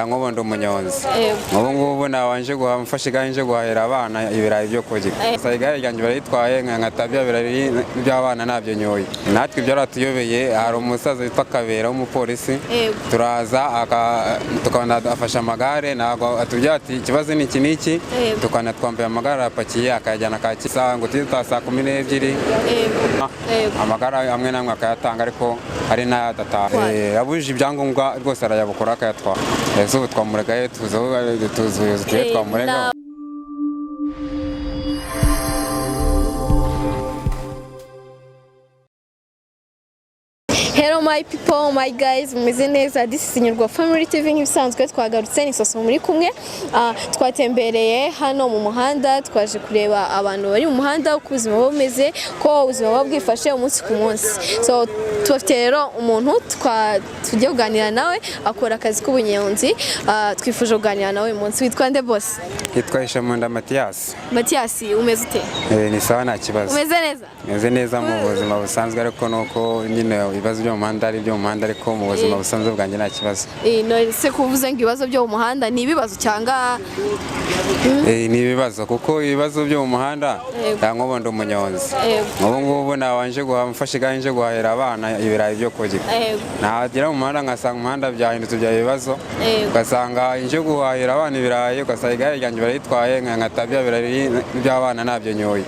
Nk'ubu ndi umunyonzi. Yego. Nk'ubu ngubu nabanje guhaha, mfashe igare nje guhahira abana ibirayi byo kurya. Gusa igare ryanjye barayitwaye, nkata bya birayi by'abana ntabyo nyoye. Natwe ibyaratuyobeye, hari umusaza witwa Kabera w'umupolisi. Yego. Turaza tukabona afashe amagare, ntabwo atubwira ati ikibazo ni iki n'iki. Yego. Tukabona twambaye amagare, arapakiye akayajyana Kacyiru ngo tujye dutaha saa 12. Yego. Yego. Amagare amwe n'amwe akayatanga, ariko hari n'ayo adatanga. Twara. Abujije ibyangombwa rwose arayabukora akayatwara. Ese ubu twamurega, tuzi tuzi ubuyobozi tuye twamurega? Hello my people, my guys, mumeze neza? This is Inyurwa Family TV nk'ibisanzwe, twagarutse ni Soso muri kumwe. Twatembereye hano mu muhanda, twaje kureba abantu bari mu muhanda uko ubuzima buba bumeze, ko ubuzima buba bwifashe umunsi ku munsi. So tubafite rero umuntu tugiye kuganira nawe, akora akazi k'ubunyonzi. Twifuje kuganira nawe uyu munsi. Witwa nde, boss? Yitwa Ishamunda Mathias. Mathias, umeze ute? Ni sawa, nta kibazo. Umeze neza? Meze neza mu buzima busanzwe, ariko nuko nyine ibibazo byo mu muhanda ari ibyo mu muhanda, ariko mu buzima busanzwe bwanjye nta kibazo. None se kuvuze ngo ibibazo byo mu muhanda ni ibibazo cyangwa? Ni ibibazo, kuko ibibazo byo mu muhanda, nk'ubu ndi umunyonzi. Yego. Nk'ubu ngubu nabanje guhaha, mfashe igare nje guhahira abana ibirayi byo kurya. Nagera mu muhanda ngasanga umuhanda byahindutse, bya ibibazo. Ugasanga nje guhahira abana ibirayi, ugasanga igare ryanjye barayitwaye, nkata bya birayi by'abana ntabyo nyoye.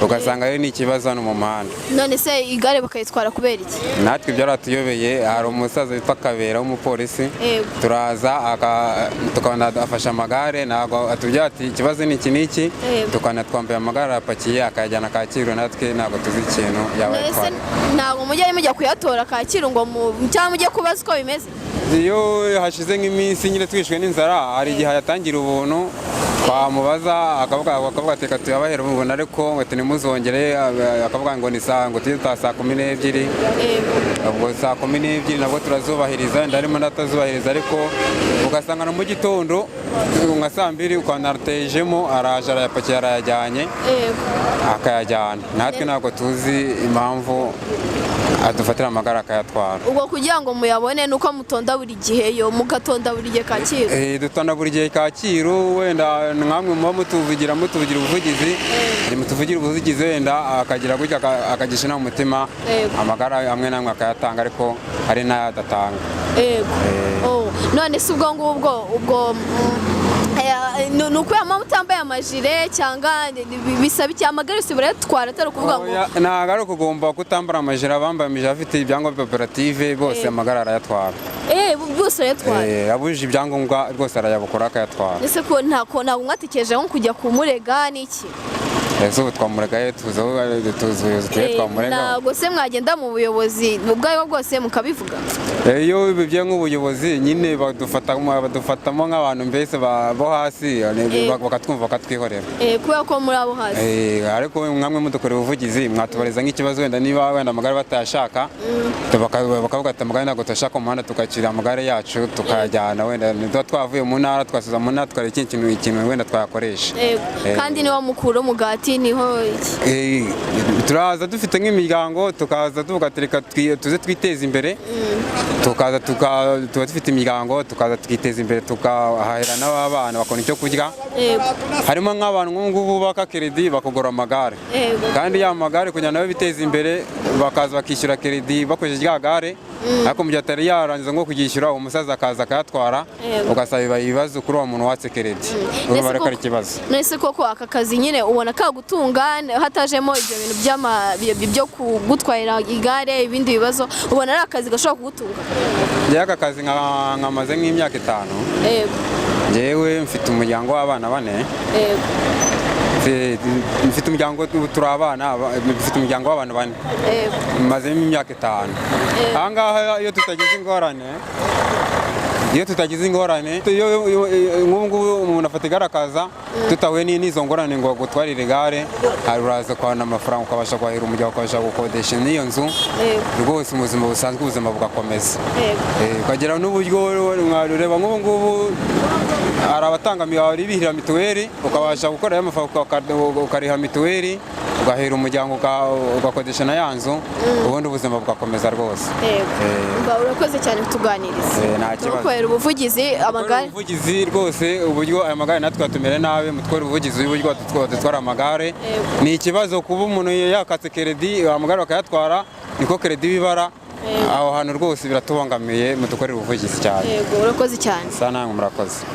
Ugasanga rero ni ikibazo hano mu muhanda. None se igare bakayitwara kubera iki? Natwe ibyaratuyobeye, hari umusaza witwa Kabera w'umupolisi. Yego. Turaza tukabona afashe amagare, ntabwo atubwira ati ikibazo ni iki n'iki. Yego. Tukabona twambaye amagare, arapakiye akayajyana Kacyiru, natwe ntabwo tuzi ikintu yaba None se yatwaye. ntabwo mujya kuyatora Kacyiru ngo cyangwa mujye kubaza uko bimeze? Iyo hashize nk'iminsi nyine twishwe n'inzara, hari igihe ayatangira ubuntu, twamubaza akavuga ati reka tuyabahere ubuntu, ariko ngo ntimuzongere, akavuga ngo ni saa ngo tujye dutaha saa 12. Ubwo saa 12 nabwo turazubahiriza, wenda harimo n'atazubahiriza, ariko ugasanga no mu gitondo nka saa 2 ukabona aratejemo, araje arayapakiye arayajyanye, akayajyana. Natwe ntabwo tuzi impamvu adufatira amagare akayatwara. Ubwo kugira ngo muyabone ni uko mutonda buri gihe, yo mugatonda buri gihe Kacyiru? Dutonda buri gihe Kacyiru, wenda nkamwe muba mutuvugira ubuvugizi, mutuvugira ubuvugizi, wenda akagira gutya akagisha inama umutima, amagare amwe n'amwe akayatanga, ariko hari n'ayo adatanga. Oh, none se ubwo ngubwo ubwo ni ukubera muba mutambaye amajire cyangwa bisaba iki? Amagare yose barayatwara, atari ukuvuga ngo? Oya, ntabwo ari ukugomba kutambara amajire. Abambaye amajire afite ibyangombwa bya koperative bose amagare arayatwara. Bose barayatwara? Abujije ibyangombwa rwose arayabukora akayatwara. Ese ko ntabwo mwatekereje nko kujya kumurega n'iki? Ese ubu twamurega, tuzi tuzi ubuyobozi tuye twamurega? Ntabwo se mwagenda mu buyobozi ubwo aribwo bwose mukabivuga? Iyo bigiye nk'ubuyobozi nyine badufatamo nk'abantu mbese bo hasi, bakatwumva bakatwihorera. Kubera ko muri abo hasi. Ariko mwamwe mudukorera ubuvugizi, mwatubariza nk'ikibazo, wenda niba wenda amagare batayashaka, bakavuga ati amagare ntabwo tuyashaka mu muhanda, tukakira amagare yacu tukayajyana, wenda niba twavuye mu ntara twasubiza mu ntara, tukareba ikindi kintu wenda twayakoresha. Kandi niho mukura umugati, niho iki? Turaza dufite nk'imiryango, tukaza tuvuga ati reka tuze twiteze imbere, tukaza tuba dufite imiryango, tukaza tukiteza imbere, tukahahira n'abana bakabona icyo kurya. Harimo nk'abantu nk'ubu ngubu baka keredi bakagura amagare, kandi ya magare kugira ngo nabo biteze imbere, bakaza bakishyura keredi bakoresheje rya gare, ariko mu gihe atari yarangiza nko kuryishyura, uwo musaza akaza akayatwara. Ugasaba bibaye ibibazo kuri uwo muntu watse keredi, urumva ariko ari ikibazo. None se koko aka kazi nyine ubona kagutunga hatajemo ibyo bintu byo kugutwarira igare, ibindi bibazo? Ubona ari akazi gashobora kugutunga? Njyewe aka kazi nkamaze nk'imyaka 5. Njyewe mfite umuryango w'abana bane. Mfite umuryango, turi abana, mfite umuryango w'abantu bane. Mazemo imyaka 5 aha ngaha. Iyo tutagize ingorane, nk'ubu ngubu umuntu afata igare akaza, tutahuye n'izo ngorane ngo agutwarire igare, uraza ukabona amafaranga, ukabasha guhahira umuryango, ukabasha gukodesha n'iyo nzu. Rwose mu buzima busanzwe ubuzima bugakomeza. Ukagira n'uburyo mwarureba nk'ubu ngubu hari abatanga, hari bihira mituweli, ukabasha gukora amafaranga ukariha mituweli. ugahera umuryango, ugakodesha na ya nzu, ubundi ubuzima bugakomeza rwose. Yego. Umva, urakoze cyane kutuganiriza. Nta kibazo. Tugukorera ubuvugizi amagare. Ubuvugizi rwose, uburyo aya magare natwe atumere nabi, mutware ubuvugizi uburyo badutwara amagare. Ni ikibazo kuba umuntu yakatse crédit, amagare bakayatwara, niko crédit bibara aho hantu. Rwose biratubangamiye, mudukorere ubuvugizi cyane. Yego, urakoze cyane. Sa namwe murakoze.